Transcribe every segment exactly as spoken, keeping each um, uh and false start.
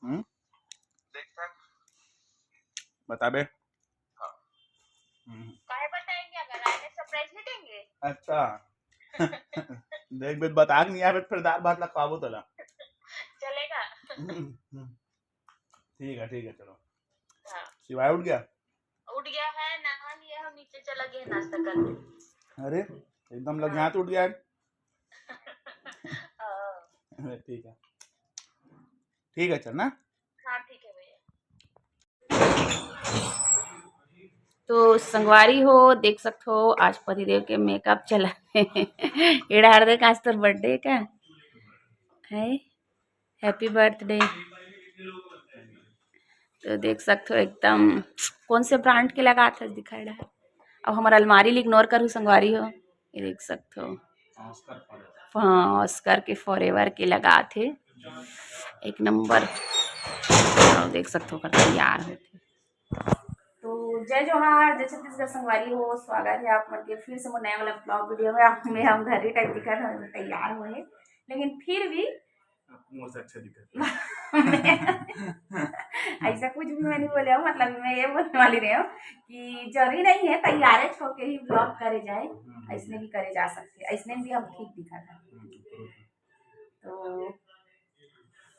हम्म? बताबे। हाँ। हम्म। काहे बताएंगे, अगर आए तो surprise नहीं देंगे? अच्छा। देख बे, बता के नहीं आए, फिर दाल भात ला खवाबो तोला। चलेगा। हम्म, हम्म। ठीक है, ठीक है, चलो। हाँ। शिवाय उठ गया? उठ गया है, नहा लिया है, नीचे चला गया नाश्ता करने। अरे, एकदम लग हाँ। यहाँ तो उठ गया है। हाँ। अरे, ठीक है, ठीक है, चल ना। हाँ, ठीक है भैया। तो संगवारी हो, देख सकत हो, आज पतिदेव के makeup चला है। एड़ा हर देख, आज तोर birthday का है, happy birthday। तो देख सकत हो, एकदम कौन से brand के लगात हे, दिखा रहा है। अब हमारा अलमारी ल ignore करू संगवारी हो, ये देख सकत हो। हाँ, ऑस्कर के forever के लगात हे, एक नंबर। अउ देख सकत हो, ओकर तैयार होथे। तो जय जोहार, जय छत्तीसगढ़ संगवारी हो, स्वागत है आप मन के फिर से मोर नया वाला vlog video में। आप में हम घर ही type दिखत हन, तैयार होए, लेकिन फिर भी मोर से अच्छा दिखत। ऐसा कुछ भी मैं नहीं बोले हूँ, मतलब मैं ये बोलने वाली रही हूँ कि जरूरी नहीं है तैयार होके ही vlog करे जाए, हम्म। ऐसने भी करे जा सकते, ऐसने भी हम ठीक दिखत हन। हम्म, जरूर। तो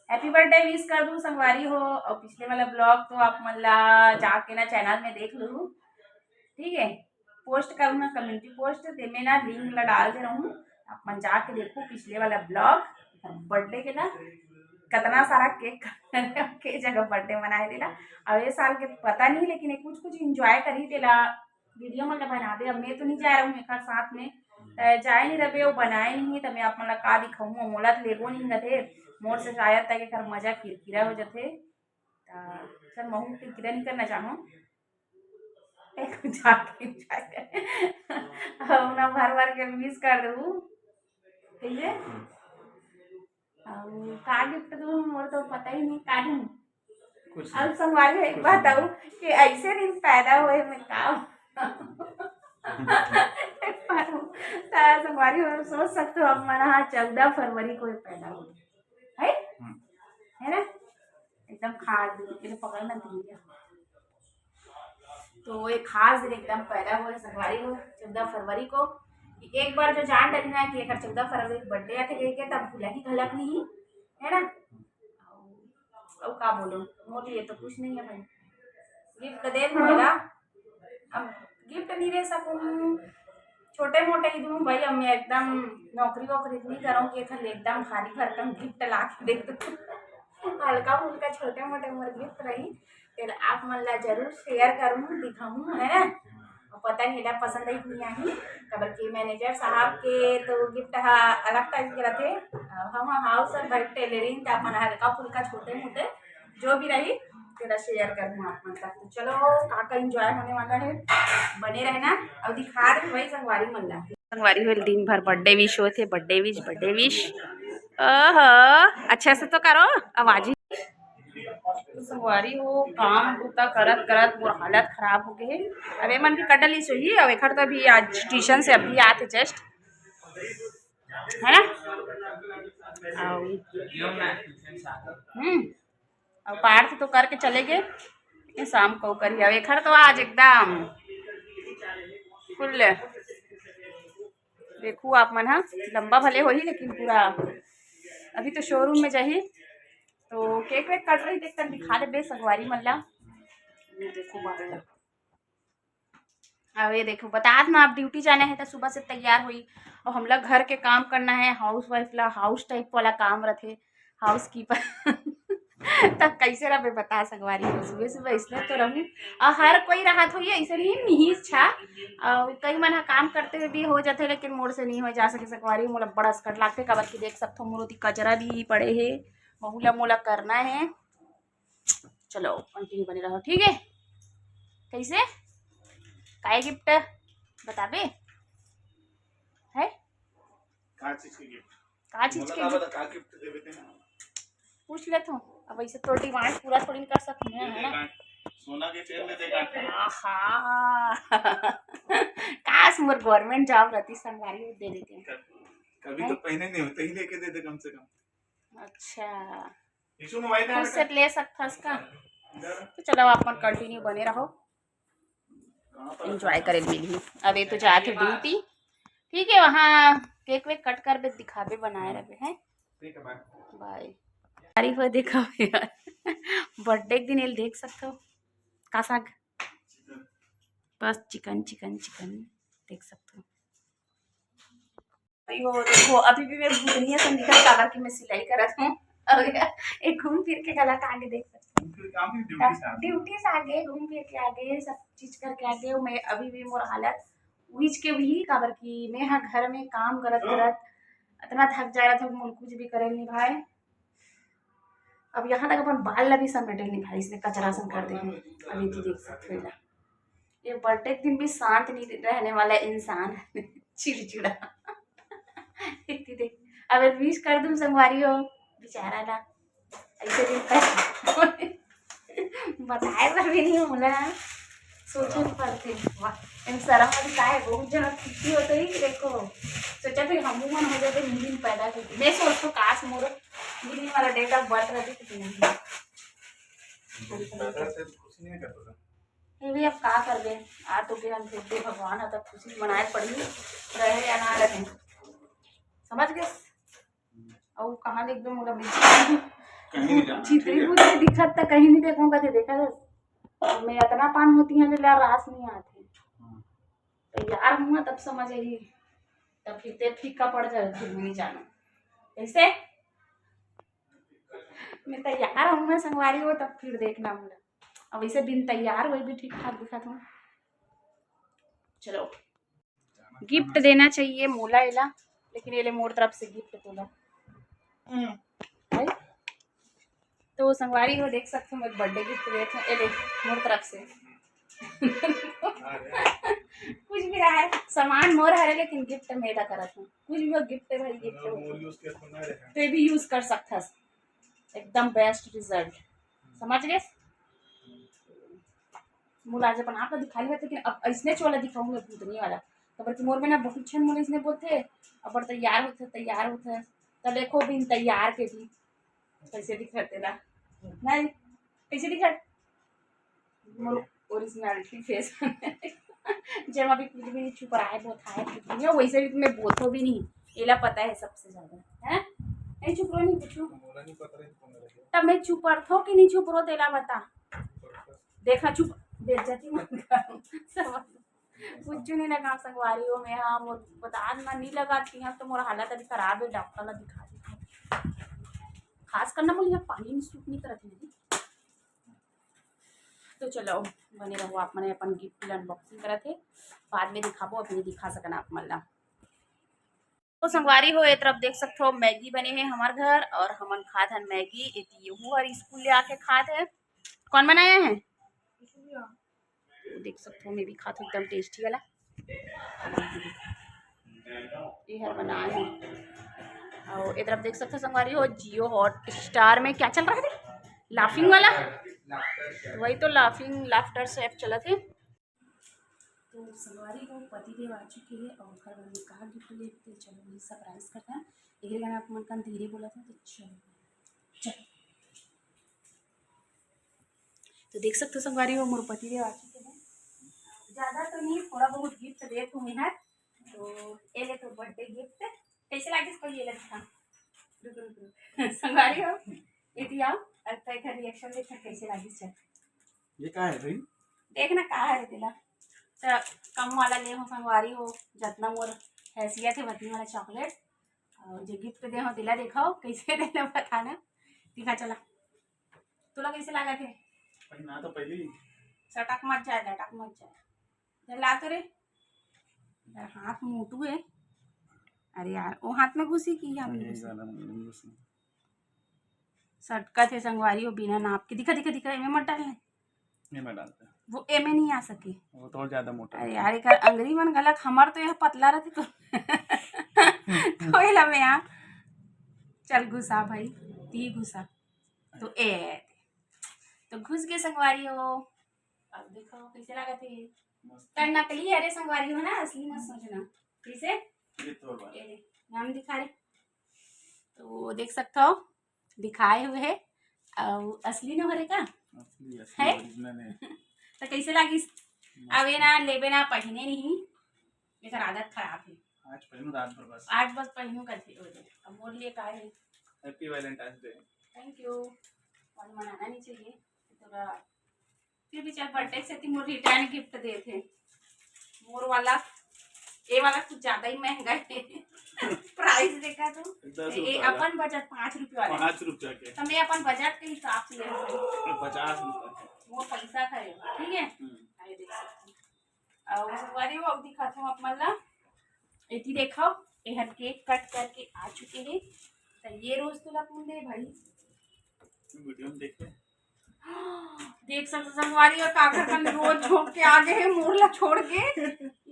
happy birthday wish कर दूँ संगवारी हो, और पिछले वाला vlog तो आप मन ला जाके ना channel में देख लू, ठीक है, post करूँ ना community post, तेमे ना link ला डाल दे रहूँ, आप मन जाके देखो पिछले वाला vlog birthday के ना, कितना सारा cake के जगह birthday मनाए तेला। अब ये साल के पता नहीं, लेकिन ये कुछ कुछ enjoy करी तेला video मन ला बनाबे। अब मैं तो नहीं जा रहूँ एकर साथ में, त जाए नहीं रबे, वो बनाए नहीं, त मैं आप मन ला का दिखाऊँ, मोला तो लेगो नहीं गथे, मोर से शायद तक एकर मजा किरकिरा हो जथे। त चल, महू किरकिरा नहीं करना चाहूँ, जाके enjoy कर। अब ना भर भर के wish कर देबू, ठीक है? अउ का gift दूँ, मोर तो पता ही नहीं का दूँ। कुछ अब नहीं। संगवारी हो, एक कुछ बात नहीं। आऊ कि ऐसे दिन पैदा हुए में का त संगवारी हो, सोच सकते हो, आप मन हा चौदह फरवरी को ही पैदा हुए, है? हम्म। है ना? एकदम खास दिन, पकड़ ना दीजिए। तो ये खास दिन एकदम पैदा हुए संगवारी हो, चौदह फरवरी को। एक बार जो जान डरी ना कि एकर चौदह फरवरी को birthday आथे कहिके, तब भुला ही घलक नहीं, है ना? अउ, अउ का बोलूं, मोर लिए तो कुछ नहीं है भाई। Gift दे मोला, अब gift नहीं दे सकूं, छोटे मोटे ही दूं भाई। अब मैं एकदम नौकरी वोकरी नहीं करूं कि एखर एकदम भारी भरकम gift ला के दे दूं। हल्का फुल्का छोटे मोटे मोर gift रही, तेला आप मन ला जरूर share करूँ, दिखाऊँ, है ना? अउ पता नहीं एला पसंद आही कि नहीं आही, काबर कि manager साहब के तो gift हा अलग type के रथे। अउ हम house और भाई tailoring, त अपन हल्का फुल्का छोटे मोटे जो भी रही, तेला share करूँ आप मन तक। तो चलो, का का enjoy होने वाला है, बने रहना। अउ दिखा दे भाई संगवारी मन ला। संगवारी हो, दिन भर birthday wish होथे, birthday wish, birthday wish। ओहो, अच्छा से तो करो, आवाज ही। तो संगवारी हो, काम बूता करत करत मोर हालत खराब हो गए। अब एमन के कटल ही सोही, अब एखर तो अभी आज tuition से अभी आते just, है ना? अउ, हम्म, अउ पार्थ तो करके चले गए, लेकिन शाम को करिए। अब एखर तो आज एकदम full देखू आप मन हा, लंबा भले होही, लेकिन पूरा अभी तो showroom में जाही, तो cake वेक कट रही, देख कर दिखा देबे संगवारी मन ला। ये देखो बाहर ला। अब ये देखो, बतात ना, आप duty जाना है तो सुबह से तैयार होई, और हमला घर के काम करना है, housewife ला house type वाला काम रथे, housekeeper। तब कैसे रहबे बता संगवारी हो, सुबह सुबह इसने तो रहूं, और हर कोई रहत होई ऐसे नहीं, नहीं इच्छा, और कई मन हा काम करते हुए भी हो जाते, लेकिन मोर से नहीं हो जा सके संगवारी। मोला बड़ा असकट लागथे, काबर कि देख सकथो मोर ओती कचरा भी पड़े हे, वहू ला मोला करना है। चलो continue बने रहो, ठीक है? कैसे, काय gift बताबे? है का चीज के gift? का चीज मोला के का gift? बता, का gift देबे तेन? पूछ ले तू। अब ऐसे तो demand पूरा थोड़ी कर सकते हैं, है ना? सोना के chain दे देगा। आहा। काश मोर government job रहती, संगवारी, वो दे देते हैं। कभी तो हैं? पहने नहीं होते ही, लेके दे दे कम से कम। अच्छा, खुद से ले सकथस का। तो चलो, आप मन कंटिन्यू बने रहो, एंजॉय करे मिलही। अब ये तो जात हे ड्यूटी, ठीक है, वहाँ केक वेक कट करबे, दिखाबे, बनाए रहबे, हैं। ठीक है, बाय। बाय। अरे वो देखो यार, बर्थडे के दिन ये देख सकते हो का साग, बस चिकन चिकन चिकन, देख सकते हो। अभी वो देखो, अभी भी मैं भूतनी असन दिखत, काबर कि मैं सिलाई करत हूँ। और एक घूम फिर के गलत आगे देख सकते हो। ड्यूटी से आगे, घूम फिर के आगे, सब चीज करके आगे, मैं अभी भी मोर हालत उहिच के भी, काबर कि मैं हा घर में काम करत करत इतना थक जा रहा था, मोर कुछ भी करे नहीं भाई। अब यहाँ तक अपन बाल ला भी समेटे नहीं भाई, इसने कचरा सन कर दे। अभी तो देख सकते हो ना, ये बर्थडे के दिन भी शांत नहीं रहने वाला इंसान। चिड़चिड़ा। इतनी देख, अब विश कर दूं संगवारी हो, बेचारा ना, ऐसे दिन तक बताए बर भी नहीं होला, सोचे पड़ते। वाह, इन शर्म वाली का है, बहुत जन खुशी होते ही देखो, सोचा फिर हम मन हो जाते, मिलिन पैदा करते। मैं सोचतो काश मोर मिलिन वाला डेट ऑफ बर्थ रहती तो नहीं। पैदा से खुशी नहीं करता था। फिर भी अब का करबे, आ तो गे अंधेर दे भगवान ह, तब खुशी मनाए पड़ही, रहे या ना रहे, समझ गए। अउ कहाँ ले एकदम मोला बिल्कुल कहीं नहीं जाना, चितरी ठीक है? बुतरी दिखत त कहीं नहीं देखूं, कदे देखा है? मैं इतना पान होती है, ले रास नहीं आती। हाँ। तैयार हुआ तब समझ आई, तब फिर ते फीका पड़ जाए, फिर मैं नहीं जाना। कैसे? मैं तैयार हूँ, मैं संगवारी हो, तब फिर देखना मोला। अब इसे बिन तैयार हुए भी ठीक ठाक दिखत हूँ। चलो, गिफ्ट देना चाहिए मोला एला, लेकिन ये ले मोर तरफ से गिफ्ट तोला। हम्म। भाई, तो संगवारी हो, देख सकते हो, मैं बर्थडे गिफ्ट देत हूँ, ये ले, मोर तरफ से। कुछ भी रहा है, सामान मोर हरे, लेकिन गिफ्ट मैं ला करत हूँ। कुछ भी हो, गिफ्ट है भाई, गिफ्ट है। तो ये भी यूज कर सकता है, एकदम बेस्ट रिजल्ट, समझ गए? मोला आज अपन आप ला दिखा लिया, लेकिन अब इसने वाला दिखाऊंगा, भूतनी वाला। तो बल्कि मोर में ना बहुत छन मोला इसने बोलते, अब तैयार होते, तैयार होते, तो देखो बिन तैयार के भी कैसे दिखते ला, नहीं कैसे दिखा मोर ओरिजिनलिटी फेस। जब अभी कुछ भी नहीं छुप रहा है, बहुत है, कुछ भी नहीं, वैसे भी मैं बोलतो भी नहीं, एला पता है सबसे ज्यादा, है? नहीं छुप रहा, नहीं कुछ। तब मैं छुप रहा कि नहीं छुप रहा, तेला बता। देखा, चुप, बेइज्जती मत कर। सब कुछ नहीं लगा संगवारी हो, मैं हाँ, मोर बता ना, नहीं लगाती हूँ, तो मोर हालत अभी खराब है, डॉक्टर ला दिखा दी। खास करना मोला यहाँ पानी नहीं सूट नहीं करत है। तो चलो, बने रहो, आप मने अपन गिफ्ट ला अनबॉक्सिंग करत है, बाद में दिखाबो, अभी नहीं दिखा सकना आप मन ला। तो संगवारी हो, ये तरफ देख सकते हो, मैगी बने है हमार घर और हमन खात हन मैगी। एती यहू हर स्कूल ले आके खात है। कौन बनाया है? देख सकते हो, मैं भी खात हूँ एकदम टेस्टी वाला। ये हर बनाए है। और ये तरफ देख सकते हो संगवारी हो, जियो हॉट स्टार में क्या चल रहा है? लाफिंग वाला, वही तो लाफिंग लाफ्टर से ऐप चलत है। तो संगवारी हो, पति देव आ चुके हैं और घर में कहा गिफ्ट लेते, चलो वही सरप्राइज करता है। यही गाना आप मन का धीरे बोला था, तो चलो, चलो। तो देख सकते हो संगवारी हो, मोर पति देव आ चुके हैं। ज्यादा तो नहीं, थोड़ा बहुत गिफ्ट देत हूँ मैं, तो ये ले तो बर्थडे गिफ्ट। कैसे लागिस पहले ये ले दिखा। रुक, रुक, रुक। संगवारी हो, एती आओ, अब तो एकर रिएक्शन देखा कैसे लागिस, चल। ये का है भाई? देख ना का है तेला। तो कम वाला ले हो संगवारी हो, जितना मोर हैसियत है वतनी वाला चॉकलेट। और जो गिफ्ट दे हो तेला दिखाओ, कैसे देना बताना। दिखा चला। तोला कैसे लागत है? पहना तो पहली। सटक मत जाए, डटक मत जाए। इधर ला तो रे। इधर हाथ मोटू है। अरे यार, वो हाथ में घुसी कि यहाँ में अरे, घुसी? गाना में नहीं घुसी। सटकत है संगवारी हो, बिना नाप के। दिखा, दिखा, दिखा, एमे मत डालना। ये मैं डालता। वो एमे नहीं आ सके। वो तो और ज्यादा मोटा अरे है। यार, एक अंगरी मन गलत, हमार तो यह पतला रहती तो। तो एला में आ। चल घुसा भाई, ती घुसा। तो ए, तो घुस गए संगवारी हो। अब देखो कैसे लगा थे। मस्त। कर नकली है रे संगवारी हो ना, असली मत सोचना। कैसे? ये तो बात। ये देख, नाम दिखा रे। तो देख सकते हो, दिखाए हुए है। अउ असली नोहर हे का? असली, असली है? Original है। त कइसे लागिस? मस्त। अब ये ना लेबे ना पहिने नहीं, एकर आदत खराब हे। आज पहिनू रात भर बस। आज बस पहिनू कथे, ओ दे। अब मोर लिए का हे? Happy Valentine's Day। Thank you। मन मनाना नहीं चाहिए, थोड़ा फिर भी चल, birthday से ती मोर return gift देथे। मोर वाला, ये वाला कुछ ज्यादा ही महंगा है। Price देखा तो, दस ये रुपया का। अपन budget पाँच रुपया वाला। पाँच रुपया के। तो मैं अपन budget के हिसाब से ले रही हूँ। पचास रुपया के। वो पैसा खा रहे हो, ठीक है? हम्म। अरे देख सकते हो। और संगवारी हो, अब दिखाते हो आप मन ला। एती देखो, एहर cake cut करके आ चुके हैं। तो ये रोज तुला कौन दे भाई? Video में देखे। देख सकते संगवारी हो, काकर कन रोज झोंक के आगे है मोर ला छोड़ के।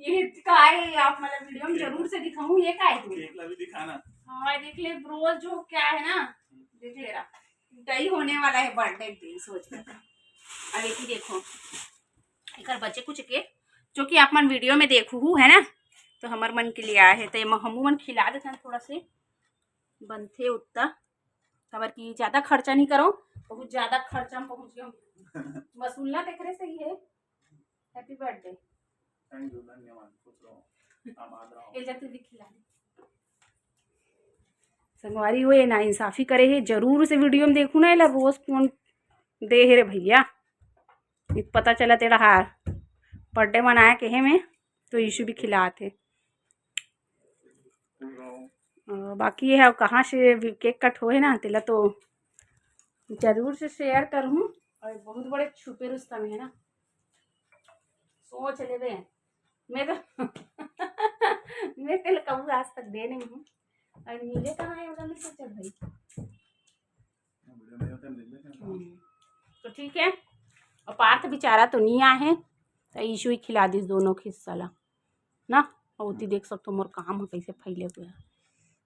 ये का है, आप मतलब video में जरूर से दिखाऊं, ये का है तू? Cake ला भी दिखाना। हाँ, देख ले, रोज झोंक के आए है ना, देख ले रहा। टुटाई होने वाला है birthday के दिन, सोच ले। अब ये देखो, एकर बचे कुछ cake, जो कि आप मन video में देखू है ना, तो हमर मन के लिए आए है, तो ये हमू मन खिला देथन थोड़ा से, बनथे उतना। काबर कि ज्यादा खर्चा नहीं करो, बहुत ज्यादा खर्चा में पहुंच गए। वसूलना तेकरे से ही है। Happy birthday। Thank you, धन्यवाद, खुश रहो, आबाद रहो। ए जा, तू भी खिला दे। संगवारी हो, ये ना इंसाफी करे है, जरूर से video में देखू ना, एला रोज कौन दे हे रे भैया, ये पता चला तेरा हार birthday मनाया केहे में, तो ईशु भी खिलात है। अ, बाकी ये है, कहाँ से cake cut होए ना, तेला तो जरूर से share करहूँ। और बहुत बड़े छुपे रुस्तम है ना, सोच लेबे। मैं तो मैं तेला कबू आज तक दे नहीं हूँ। और मिले कहाँ है, ओला मैं सोचा भाई। हम्म। तो ठीक है, और पार्थ बेचारा तो नहीं आए हैं, तो ईशु ही खिला दिस दोनों के हिस्सा ला ना। और ओती देख सकते हो मोर काम ह कैसे फैले हुए हैं।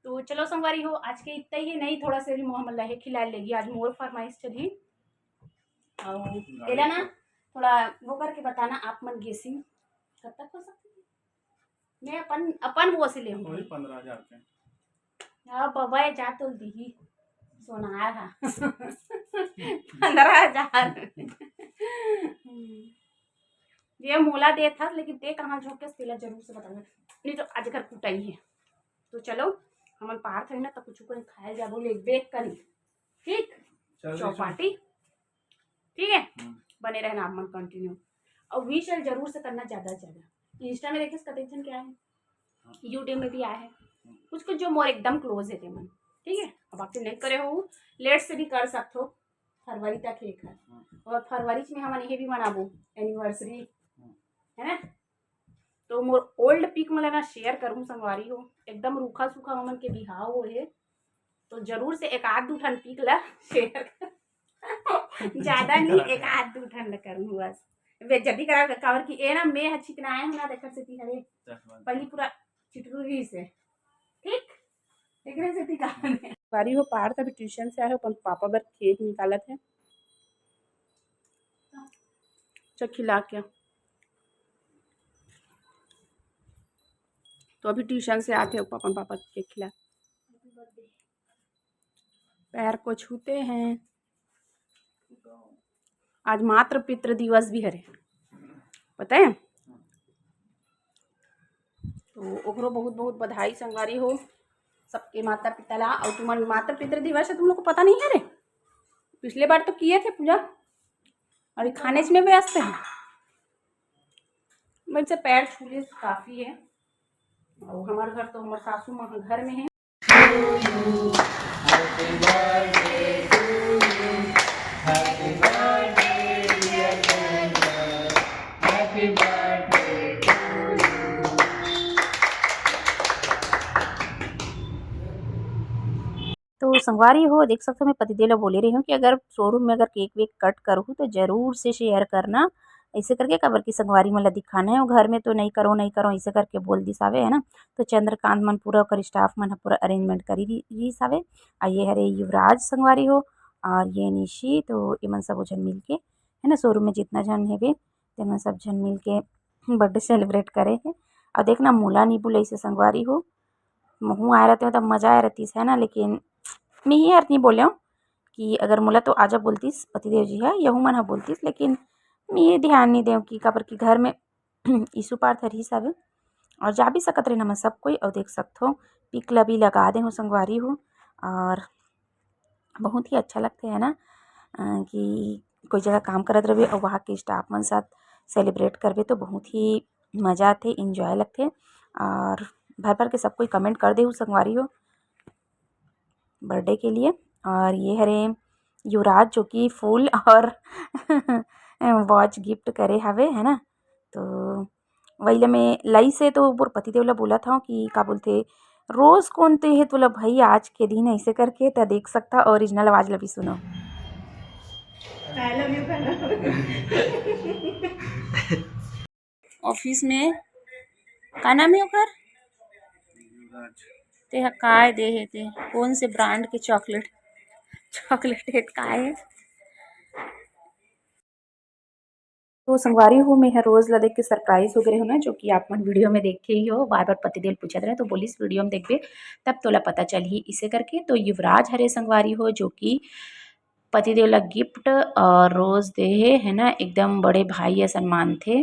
तो चलो संगवारी हो, आज के इतना ही है, नहीं थोड़ा से भी मोह मल्ला है खिला लेगी, आज मोर फरमाइश चली। और एला ना थोड़ा वो करके बताना आप मन guessing कब तक हो सकती है। मैं अपन, अपन वो से लेहूँ। वही पन्द्रह हजार के। हाँ बाबा, ये जा तो दीही सोनार हा। पन्द्रह हजार। ये मोला दे था, लेकिन ते कहाँ झोंके तेला जरूर से बताऊंगा। नहीं तो आज घर कुटाई है। तो चलो, हमन पार्थ है ना, तो कुछ कोई खाए जाबो, ले बेक करी। ठीक? चल, चौपाटी। ठीक है? हम्म। बने रहना आप मन continue। और wish जरूर से करना ज्यादा से ज्यादा। Insta में देखिस कतेक जन के आए हैं, हाँ। YouTube में भी आए हैं। हम्म। कुछ कुछ जो मोर एकदम close है तेमन, ठीक है? अब आप नहीं करे हो, late से भी कर सकते हो, फरवरी तक एक है। हम्म। और फरवरी में हमन ये भी मनाबो anniversary, हम्म। है ना? तो मोर old pic मन ला ना share करूँ संगवारी हो, एकदम रूखा सूखा हमन के बिहाव होए हे, तो जरूर से एक आध दू ठन pic ला share कर। ज्यादा नहीं, एक आध दू ठन ला करूँ बस। बेइज्जती करा, काबर कि ए ना मैं ह चिकनाए हूँ ना, देखत सेती हरे पहली पूरा चिटरू रहिस हे। ठीक, एकरे सेती कहा मैं। संगवारी हो, पार्थ अभी tuition से आए हो, अपन पापा बर cake निकालत है। चल खिला के। तो अभी tuition से आते हो, अपन पापा के खिला। पैर को छूते हैं। आज मातृ पितृ दिवस भी हरे, पता है? तो ओकरो बहुत बहुत बधाई संगवारी हो सबके माता पिता ला। और तुमन मातृ पितृ दिवस है, तुम लोग को पता नहीं है रे? पिछले बार तो किए थे पूजा, अभी खाने में व्यस्त है। मेरे से पैर छू लिए काफी है। और हमारे घर तो हमारे सासू माँ घर में है। तो संगवारी हो, देख सकते हो, मैं पतिदेव ला बोले रही हूँ कि अगर showroom में अगर cake वेक cut करहू तो जरूर से share करना, ऐसे करके, काबर कि संगवारी मन ला दिखाना है, वो घर में तो नहीं करो, नहीं करो, ऐसे करके बोल दिस हावे, है ना। तो चंद्रकांत मन पूरा ओकर staff मन ह पूरा arrangement करी रही-, रहीस हावे। आ ये हरे युवराज संगवारी हो, और ये निशी, तो एमन सबो झन मिलके, है ना, showroom में जितना झन हेबे, तेमन सब झन मिलके birthday celebrate करे हे। और देखना, मोला नहीं बुलाइस हे संगवारी हो, महू आए रहते, मतलब मजा आए रहतीस, है ना, लेकिन मैं ही यार नहीं बोले हूँ, कि अगर मोला तो आजा बोलतिस पतिदेव जी ह, यहू मन ह बोलतिस, लेकिन मैं ध्यान नहीं देव कि काबर कि घर में issue पार्थ हर हिसाबे और जा भी सकत रहे ना सब कोई। और देख सकत हो, पिक ला भी लगा दे हो संगवारी हो। और बहुत ही अच्छा लगथे है ना, अ, कि कोई जगह काम करत रहे और वहाँ के स्टाफ मन साथ सेलिब्रेट करबे तो बहुत ही मज़ा आथे, इंजॉय लगथे। और भर भर के सब कोई कमेंट कर देहू संगवारी हो बर्थडे के लिए। और ये हरे युवराज, जो कि फूल और वॉच गिफ्ट करे हवे, है ना। तो वही ले मैं लई से तो मोर पतिदेव ला बोला था कि का बोलथे, रोज कौन ते है तोला भाई आज के दिन, ऐसे करके त देख सकता ओरिजिनल आवाज ला भी सुनो। I love you, ऑफिस में का नाम है ओकर? ते ह काय दे हे ते? कौन से ब्रांड के चॉकलेट? चॉकलेट है, काय है? तो संगवारी हो, मैं ह रोज ला देख के सरप्राइज हो गए हो ना, जो कि आप मन वीडियो में देखे ही हो। बार बार पतिदेव पूछत रहे, तो बोलिस वीडियो में देखबे तब तोला पता चलही, इसे करके। तो युवराज हरे संगवारी हो, जो कि पतिदेव ला गिफ्ट और रोज दे हे, है ना, एकदम बड़े भाई असन मानथे।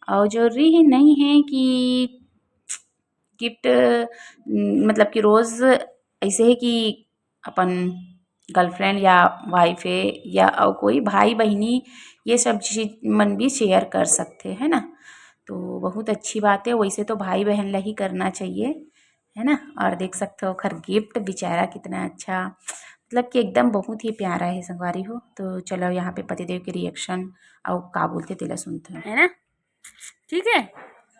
और जरूरी ही नहीं है कि गिफ्ट, मतलब कि रोज ऐसे है कि अपन गर्लफ्रेंड या वाइफ है या और कोई भाई बहिनी, ये सब चीज मन भी शेयर कर सकते हैं ना। तो बहुत अच्छी बात है, वैसे तो भाई बहन ला ही करना चाहिए, है ना। और देख सकते हो ओखर गिफ्ट बेचारा कितना अच्छा, मतलब कि एकदम बहुत ही प्यारा है संगवारी हो। तो चलो यहाँ पे पतिदेव के रिएक्शन और का बोलते तेला सुनते हैं, है ना। ठीक है,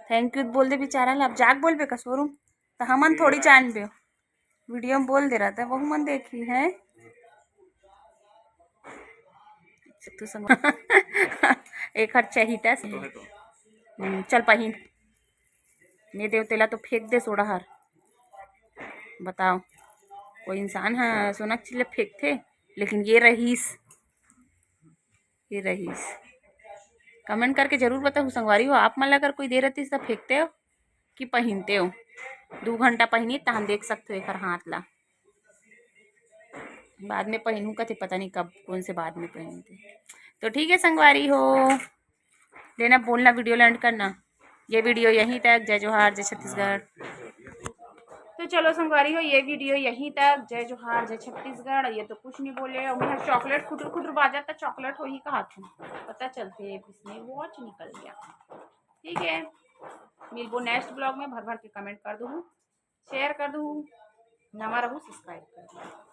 थैंक यू बोल दे बेचारा ला। अब जाके बोलबे का शोरूम, तो हमन थोड़ी जानबे, वीडियो में बोल दे रहा था, वहू मन देखी है। तू संग एक हर चाहिता से। हम्म, चल पहिन। ने देव तेला तो फेंक दे सोड़ा हर। बताओ, कोई इंसान ह सोना के चीज ला फेंकथे, लेकिन ये रहीस, ये रहीस। कमेंट करके जरूर बताओ संगवारी हो, आप मन ला अगर कोई दे रहतीस त फेंकते हो कि पहिनते हो? दू घंटा पहिनी त हम देख सकते हो एकर हाथ ला। बाद में पहिनहूँ कथे, पता नहीं कब, कौन से बाद में पहिनते। तो ठीक है संगवारी हो, लेना बोलना, वीडियो ला एंड करना। ये वीडियो यहीं तक। जय जोहार, जय छत्तीसगढ़। तो चलो संगवारी हो, ये वीडियो यहीं तक। जय जोहार, जय छत्तीसगढ़। ये तो कुछ नहीं बोले, और मैं चॉकलेट खुटर खुटर बाजा था, चॉकलेट हो ही कहा था, पता चलते इसमें वॉच निकल गया। ठीक है, मिलबो नेक्स्ट ब्लॉग में। भर भर के कमेंट कर दू, शेयर कर दू, नवा रहू सब्सक्राइब कर दू।